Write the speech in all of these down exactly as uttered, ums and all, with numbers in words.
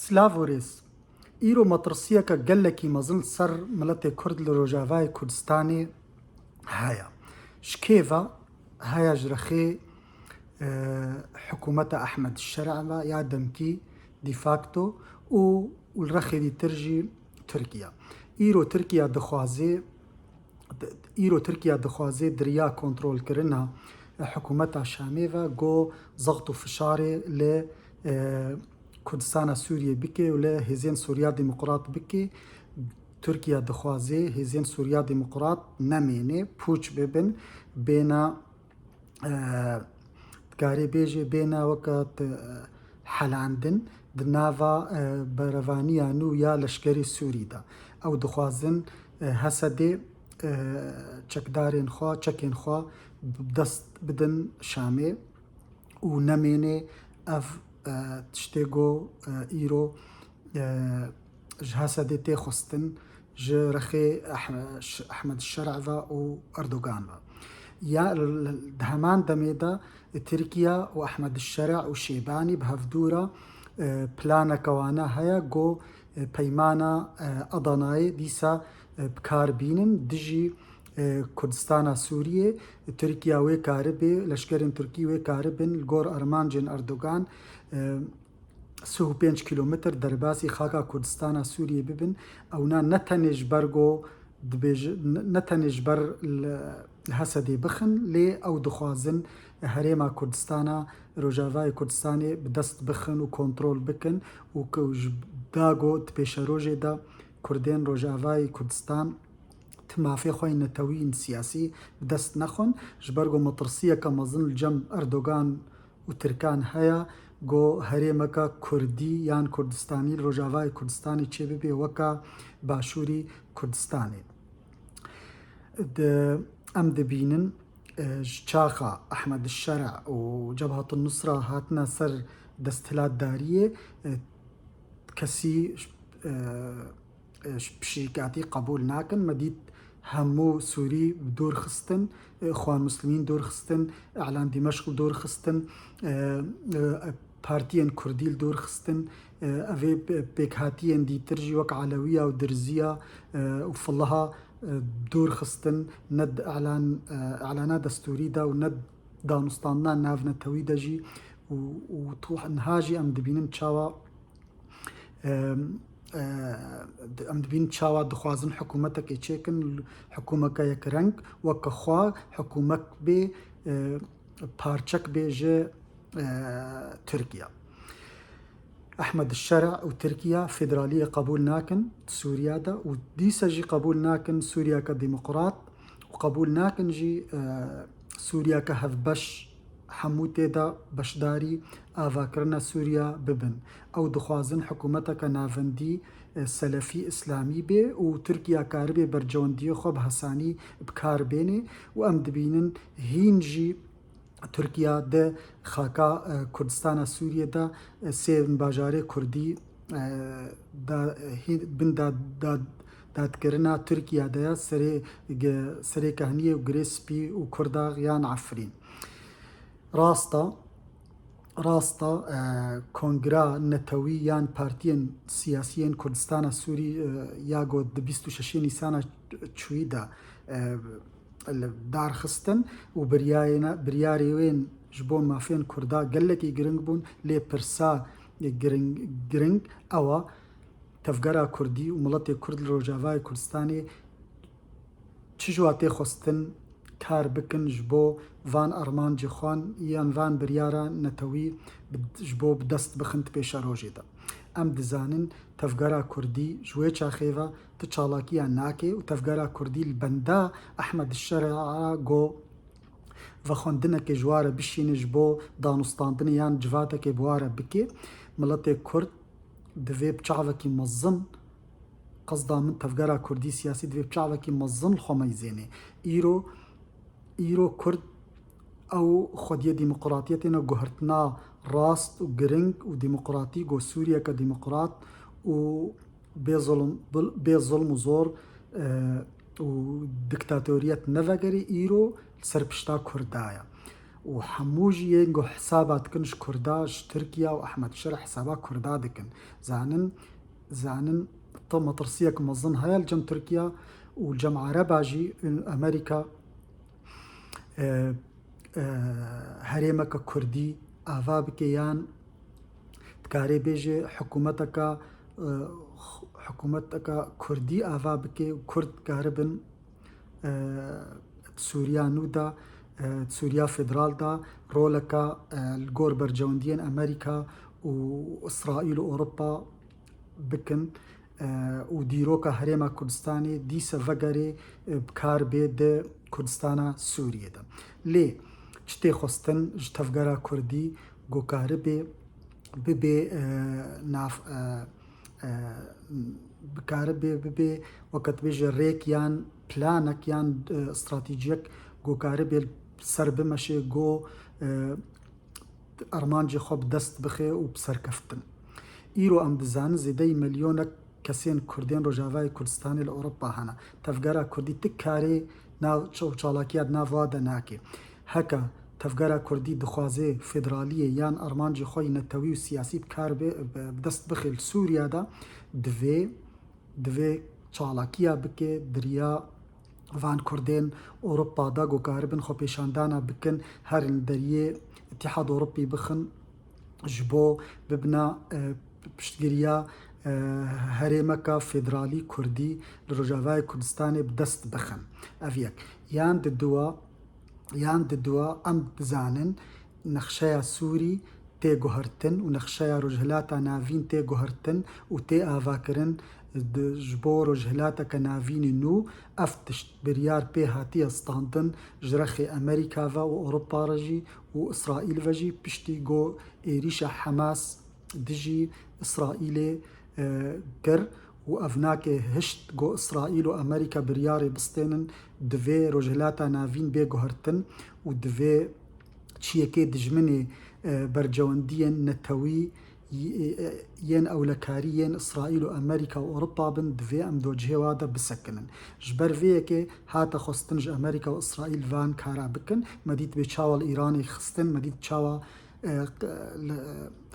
Silav û rêz. Îro metirsiyeke gelekî mezin li ser miletê Kurd li Rojavayê Kurdistanê heye. Ji kê ve heye? Ji rexê, e, hikûmeta Ehmed Şer'a ve ya demkî de facto û, û li rexê dîtir jî Tirkiye. Îro Tirkiye dixwaze, îro Tirkiye dixwaze di riya kontrolkirina, e, hikûmeta Şamê ve go zext û fişarê li, e, Kurdistana Sûriyê bike û li hêzên Sûriya Demokrat bike. Tirkiye dixwaze hêzên Sûriya Demokrat nemêne, pûç bibin, bêne, e, dikarê bêjê bêne weke te-, helandin di nava, e, berevaniya nû ya leşkerê Sûrî de. Ew dixwazin, e, Hesedê, e, çekdarên xwe, çekên xwe bi dest bidin Şamê û nemêne ev, e, tiştê go, e, îro, e, ji Hesedê tê xwestin, ji rexê Eh-, Ş-, Ehmed Şer'a ve û Erdogan ve. Ya, l-, l-, di heman demê de Tirkiye û Ehmed Şer'a û Şêbanî bi hevdû re, e, planeke wane heye, go, e, peymana, e, Adanayê dîsa, e, bi kar bînin dijî, e, Kurdistana Sûriyê. Tirkiye wê karibe, leşkerên Tirkî wê karibin li gor armancên Erdogan, e, sih û pênc kîlometr derbasî xaka Kurdistana Sûriyê bibin. Ewna ne tenê ji ber go dibêje-, ne, ne tenê ji ber li, li Hesedê bixin, lê ew dixwazin herêma Kurdistana, Rojavayê Kurdistanê bi dest bixin û kontrol bikin û ku ji da go di pêşerojê de Kurdên Rojavayê Kurdistan ti mafê xwe yên netewî yên siyasî bi dest nexin, ji ber ku metirsiyeke mezin li cem Erdogan û Tirkan heye ku herêmeke Kurdî yan Kurdistanî li Rojavayê Kurdistanê çêbibe weke Başûrî Kurdistanê. Di, em dibînin, e, ji çaxa Ehmed Şer'a û Cebhatun Nusra hatine ser desthilatdariyê, e, kesî, e, e, ji pişikatî qebûl nakin. Me dît hemû Sûrî bi dûr xistin, e, Xwan Muslimîn dûr xistin, Îlan Dîmeşq li dûr xistin, e, e, partiyên Kurdî li dûr xistin, e, evê pe-, pêkhatiyên dîtir jî wek Elewiya û Dirziya, e, û Filiha, e, dûr xistin, ne di Îlan, e, Îlana Destûrî de û ne danûstandina navnetewî de jî û, û tu niha jî em dibînin çawa, e, e, em dibînin çawa dixwazin hikûmetekê çêkin, hikûmeke yekreng, weke xwe hikûmek bê, e, parçek bê ji, e, Tirkiye. Ehmed Şer'a û Tirkiye federaliyê qebûl nakin Sûriya de û dîsa jî qebûl nakin Sûriyeke demokrat û qebûl nakin jî, e, Sûriyeke hevbeş hemû tê de beşdarî avakirina Sûriya bibin. Ew dixwazin hikûmeteke navendî, e, selefî îslamî bê û Tirkiye karibe berjewendiyê xwe bi hesanî bi kar bêne û em dibînin hîn jî Tirkiye di xaka, e, Kurdistana Sûriyê de, e, sê bajarê Kurdî, e, da, hî-, bin da, da, dadkirina Tirkiye de ye, Serê, ge-, Serê Kehniyê û Girê Spî û Kurdax yan Efrîn. Rast e, rast e, e, Kongra Netewî yan Partiyên Siyasî yên Kurdistana Sûrî, e, ya ku di bîst û şeşê Nîsana çûyî de, e, li dar xistin û biryayêne-, biryarê wên ji bo mafên Kurda gelekî giring bûn, lê pirsa giring, giring ew e, tevgera Kurdî û miletê Kurd li Rojavayê Kurdistanê çi ji wa tê xwestin kar bikin ji bo van armancê xwan yan van biryara netewî bi, ji bo bi dest bixin di pêşerojê de. Em dizanin tevgera Kurdî ji wê çaxê ve tu çalakiya nake û tevgera Kurdî li benda Ehmed Şer'a go vexwendinekê ji wa re bişîne ji bo danûstandinê yan civatekê bi wa re bike. Miletê Kurd divê bi çavekî mezin, qesda min tevgera Kurdî siyasî divê bi çavekî mezin li xwe meyzêne. Îro, îro Kurd ew xwediyê demokratiyetê ne guhertina rast û giring û demokratî go Sûriyeke demokrat û bê zulm, bê zulm û zor, e, û diktatoriyet nevegerî îro li ser pişta Kurda ye. û hemû jî yên ku hesaba dikin ji Kurda, ji Tirkiye û Ehmed Şer hesaba Kurda dikin. Zanin, zanin tu metirsiyek mezin heye li cem Tirkiye û li cem Ereba jî, Amerîka, e, e, herêmeke Kurdî ava bike yan dikarê bêje hikûmeteke, e, hikûmeteke Kurdî ava bike û Kurd karibin, e, di Sûriya nû de, e, di Sûriya Federal de roleke, e, li gor bercewendiyên Amerîka û Îsraîl û Ewropa bikin, e, û dîroka Herêma Kurdistanê dîse vegerê, e, bi kar bê di Kurdistana Sûriyê de. Lê çi tê xwestin ji tevgera Kurdî ku karibê bibê, e, nav, e, e, bi karibê bibê, weke dibêje rêk yan planek yan, e, stratejiyek ku karibê ser bimeşê ku, e, armancê xwe bi dest bixe û bi serkeftin. Îro em dizanin zêdeyî milyonek kesên Kurdên Rojavayê Kurdistanê li Ewropa hene. Tevgera Kurdî ti karê nav, ço-, çalakiya di nav wa de nake. Heke tevgera Kurdî dixwaze federaliyê yan armancê xwe yî netewî û siyasî bi kar bê, bi, bi dest bixe li Sûriya de, divê, divê çalakiya bike, di riya van Kurdên Ewropa de ku karibin xwepêşandana bikin, herin deriyê Îtîhad Ewropî bixin, ji bo bibina, e, piştgiriya, e, herêmeka federalî Kurdî li Rojavayê Kurdistanê bi dest bixin. Ev yek. Yan di dua, yan di dua em dizanin nexşeya Sûrî tê guhertin û nexşeya Rojhilata Navîn tê guhertin û tê avakirin di, ji bo Rojhilateke Navînê nû. Ev tişt biryar pê hatiye standin ji rexê Amerîka ve û Ewropa re jî û Îsraîl ve jî piştî ku êrîşa Hamas dijî Îsraîlê, e, kir û ev nake hişt ku Îsraîl û Amerîka biryarê bistênin, divê Rojhilata Navîn bê guhertin û divê çiyekê dijminê, e, bercewendiyên netewî, e, e, yên ewlekarî yên Îsraîl û Amerîka û Ewropa bin, divê em do cihê wa de bisekinin. Ji ber vê yekê hate xwestin ji Amerîka û Îsraîl van kara bikin. Me dît bê çawa li Îranê xistin, me dît çawa, e, q-, li, e,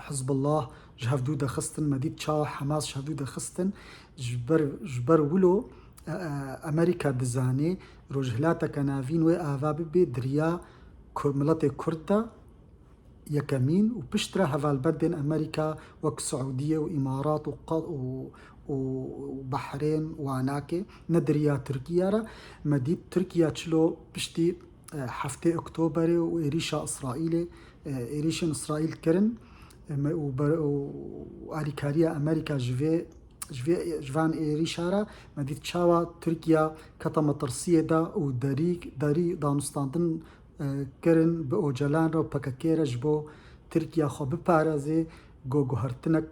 Hizbullah ji hevdû de xistin, me dît çawa Hamas ji hevdû de xistin. Ji ber, ji ber wilo, e, e, Amerîka dizanê Rojhilateke Navîn wê ava bibe di riya Kur-, miletê Kurd de yekemîn û piştre hevalbendên Amerîka wek Siûdiye û Îmarat û Qe-, û, û Behrên wa nake, ne di riya Tirkiye re. Me dît Tirkiye çilo piştî, e, heftê Oktoberê û êrîşa Îsraîlê, e, êrîşên Îsraîl kirin, e, me, û ber-, û alîkariya Amerîka ji vê, ji vê, ji van êrîşa re me dît çawa Tirkiye kete metirsiyê de û derî, derî danûstandin, e, kirin bi Ocalan re û P K K re ji bo Tirkiye xwe biparêze, go guhertinek,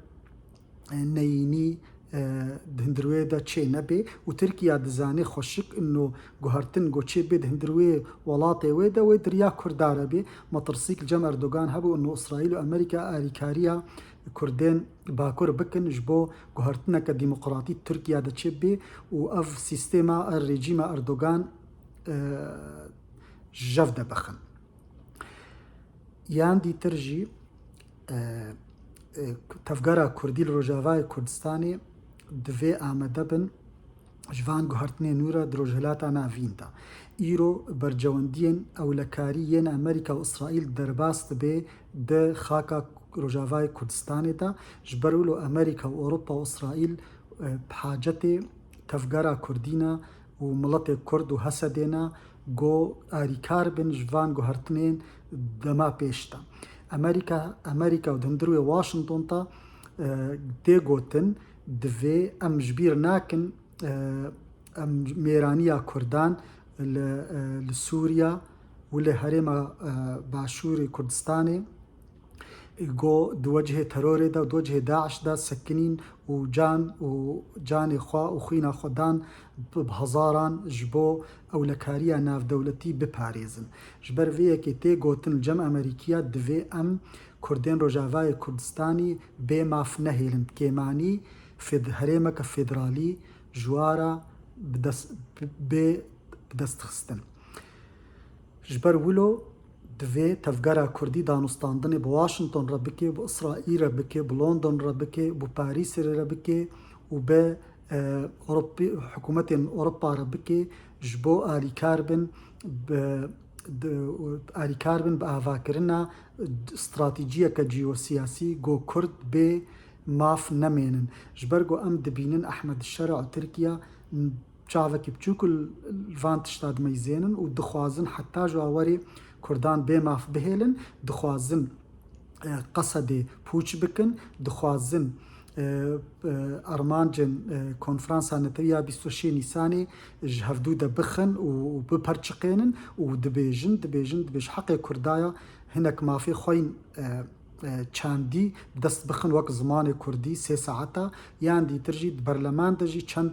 e, neyînî, e, di hundir wê de çê nebe û Tirkiye dizane xweşik ino guhertin go çê bê di hundir wê welatê wê de wê di riya Kurda re bê. Metirsîk li cem Erdogan hebû ino Îsraîl û Amerîka alîkariya Kurdên Bakur bikin ji bo guhertineke demokratî Tirkiye de çê bê û ev sîstema, ev rejîma Erdogan, e, jev de bixin. Yan dîtir jî, e, e, tevgera Kurdî li Rojavayê Kurdistanê divê amade bin ji van guhertinên nû re di Rojhilata Navîn de. Îro bercewendiyên ewlekarî yên Amerîka û Îsraîl derbas dibe di xaka Rojavayê Kurdistanê de. Ji ber wilo Amerîka û Ewropa û Îsraîl, e, bi hacetê tevgera Kurdî ne û miletê Kurd û Hesedê ne go arîkar bin ji van guhertinên dema pêş de. Amerîka, Amerîka û di hundir wê Washington de, e, tê gotin, divê em ji bîr nakin, e, em mêraniya Kurdan li, e, li Sûriya û li herêma, e, Başûrê Kurdistanê, go di wecihê terorê de, di wecihê DAIŞ de sekinîn û can û canê xwe û xwîna xwe dan bi, bi hezaran ji bo ewlekariya navdewletî biparêzin. Ji ber vê yekê tê gotin li cem Amerîkiya divê em Kurdên Rojavayê Kurdistanî bê maf nehêlin, kêmanî fed-, herêmeke federalî ji wa re bi dest, bi, bê bi dest xistin. Ji ber wilo Divê tevgera Kurdî danûstandinê bi Washington re bike, bi Îsraîl re bike, bi London re bike, bi Parîsê re bike û bi, e, Ewropî-, hikûmetên Ewropa re bike, ji bo alîkar bin, bi, di, alîkar bin bi avakirina stratejiyeke ciyosiyasî, go Kurd bê maf nemênin. Ji ber ku em dibînin Ehmed Şera û Tirkiye çavekî biçûk li van tişta dimeyzênin û dixwazin heta ji awerê Kurdan bê maf bihêlin, dixwazin, e, Qesedê pûç bikin, dixwazin, e, e, armancên, e, konferansa netewî ya bîst û şêst Nîsanê ji hevdû de bixin û, û biperçiqênin û dibêjin, dibêjin, dibêj heqê Kurda ya hinek mafê xwe yên, e, e, çandî dest bixin wek zimanê Kurdî sê saeta, yan dîtir jî di berleman de jî çend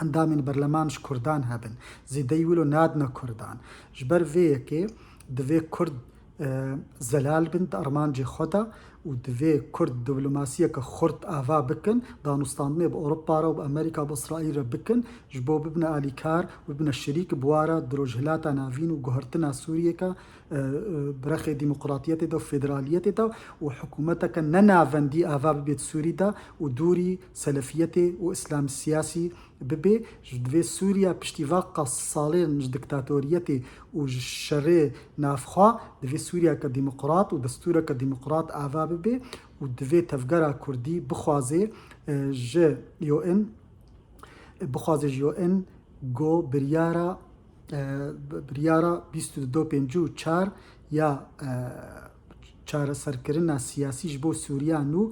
endamên berleman ji Kurdan hebin. Zêdeyî wilo nadine Kurdan. Ji ber vê yekê divê Kurd, e, zelal bin di armancê xwe de û divê Kurd diplomasiyeke xurt ava bikin, danûstandinê bi Ewropa re û bi Amerîka, bi Îsraîl re bikin, ji bo bibine alîkar, bibine şirîk bi wa re di Rojhilata Navîn û guhertina Sûriyeke, e, e, bi rexê demokratiyetê de û federaliyetê de û hikûmeteke ne navendî ava bibê di Sûrî de û dûrî selefiyetê û îslam siyasî bibe. Ji divê Sûriya piştî va qas salên ji diktatoriyetê û ji şerê navxwe, divê Sûriyeke demokrat û destûreke demokrat ava bibe û divê tevgera Kurdî bixwaze, e, ji U N, bixwaze ji U N go biryara, e, biryara bîst û du pêncî û çar ya, e, çareserkirina siyasî ji bo Sûriya nû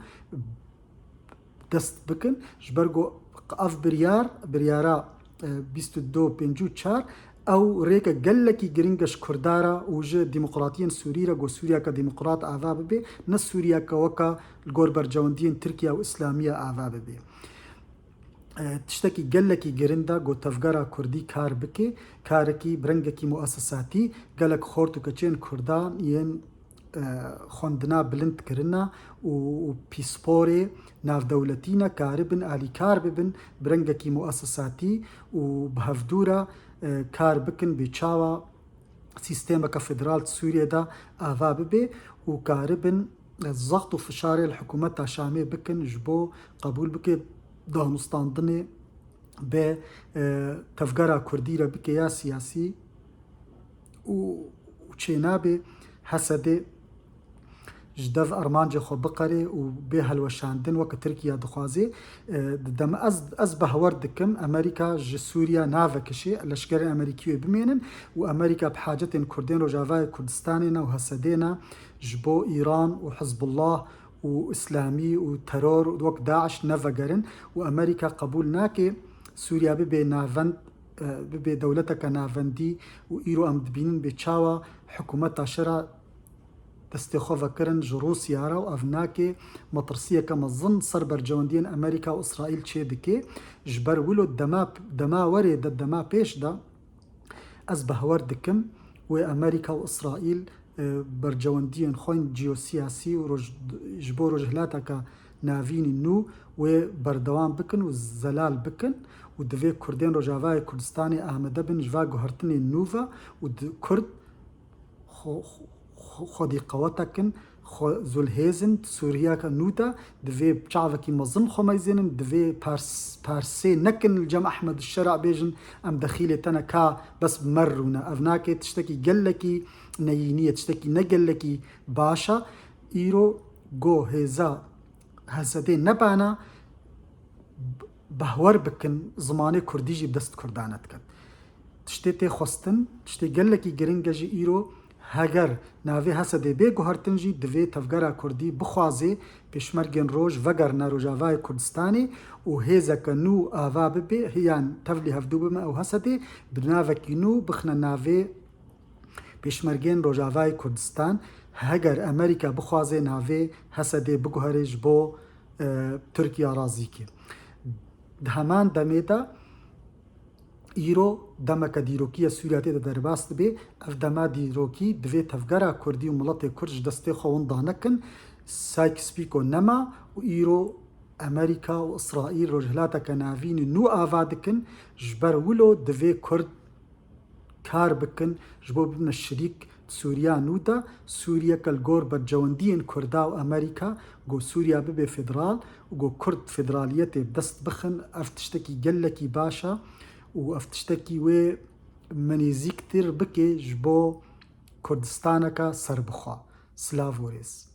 dest bikin. Ji ber ku ev biryar, biryara, e, bîst û du pêncî û çar, ew rêke gelekî giring e ji Kurda re û ji demokratiyên Sûrî re, ku Sûriyeke demokrat ava bibe, ne Sûriyeke weke li gor bercewendiyên Tirkiye û Îslamiye ava bibe. E, tiştekî gelekî giring e ku tevgera Kurdî kar bike, karekî bi rengekî muesesatî gelek xort û keçên Kurdan yên, e, xwendina bilind kirine û, û pîsporê navdewletî ne karibin alîkar bibin bi rengekî muesesatî û bi hevdû re, e, kar bikin bê çawa sîstemeke federal di Sûriyê de ava bibe û karibin, e, zext û fişarê li hikûmeta Şamê bikin ji bo qebûl bike danûstandinê bi, e, tevgera Kurdî re bike ya siyasî û, û çênabe Hesedê ji dev armancê xwe biqere û bê helweşandin weke Tirkiye dixwaze. E, di dem ez, ez behwer dikim Amerîka ji Sûriye navekişê, leşkerên Amerîkî wê bimênin û Amerîka bi hacetên Kurdên Rojavayê Kurdistanê ne û Hesedê ne ji bo Îran û Hizbullah û Îslamî û teror wek DAIŞ nevegerin û Amerîka qebûl nake Sûriye bibe navend, e, bibe dewleteke navendî û îro em dibînin bê çawa hikûmeta şera destê xwe vekirin ji Rûsya re û ev nake metirsiyeke mezin ser bercewendiyên Amerîka û Îsraîl çê dike. Ji ber wilo dema, dema werê de, dema pêş de, ez behwer dikim wê Amerîka û Îsraîl, e, bercewendiyên xwe yên ciyosiyasî û roj-, ji bo rojhilateke navînî nû wê berdewam bikin û zelal bikin û divê Kurdên Rojavayê Kurdistanê amade bin ji va guhertinên nû ve û di-, Kurd xwe, xwe, xwedî qewet dikin, xwe zû li hêz in, di Sûriyeke nû de divê çavekî mezin xwe meyzênin, divê pers-, persê nekin li cem Ehmed Şera bêjin, em dexîlê te ne ka bes bi me rûne. Ev nake tiştekî gelekî neyînî ye, tiştekî ne gelekî baş e. Îro go hêza Hesedê nebana, behwer bikin, zimanê kurdî jî bi dest kurdan e diket. Tiştê tê xwestin, tiştê gelekî giring e jî îro, heger navê Hesedê bê guhertin jî, divê tevgera kurdî bixwaze pêşmergên roj vegerine Rojavayê Kurdistanê û hêzeke nû ava bibe, yan tevlî hevdû bime ew Hesedê, bi navekî nû bixine navê Pêşmergên Rojavayê Kurdistan, heger Amerîka bixwaze navê Hesedê biguhere ji bo, e, Tirkiya razî ke. Di heman demê de îro demeke dîrokî ye Sûriya tê de derbas dibe. Ev dema dîrokî divê tevgera Kurdî û miletê Kurd ji destê xwe winda nekin. Sykes-Picot nema û îro Amerîka û Îsraîl rojhilateke navînî nû ava dikin. Ji ber wilo divê Kurd kar bikin, ji bo bibine şirîk Sûriya nû de, Sûriyeke li gor bercewendiyên Kurda û Amerîka, ku Sûriya bibe federal û ku Kurd federaliyetê bi dest bixin, ev tiştekî gelekî baş e û ev tiştekî wê me nêzîktir bike ji bo Kurdistaneke serbixwe. Silav û rêz.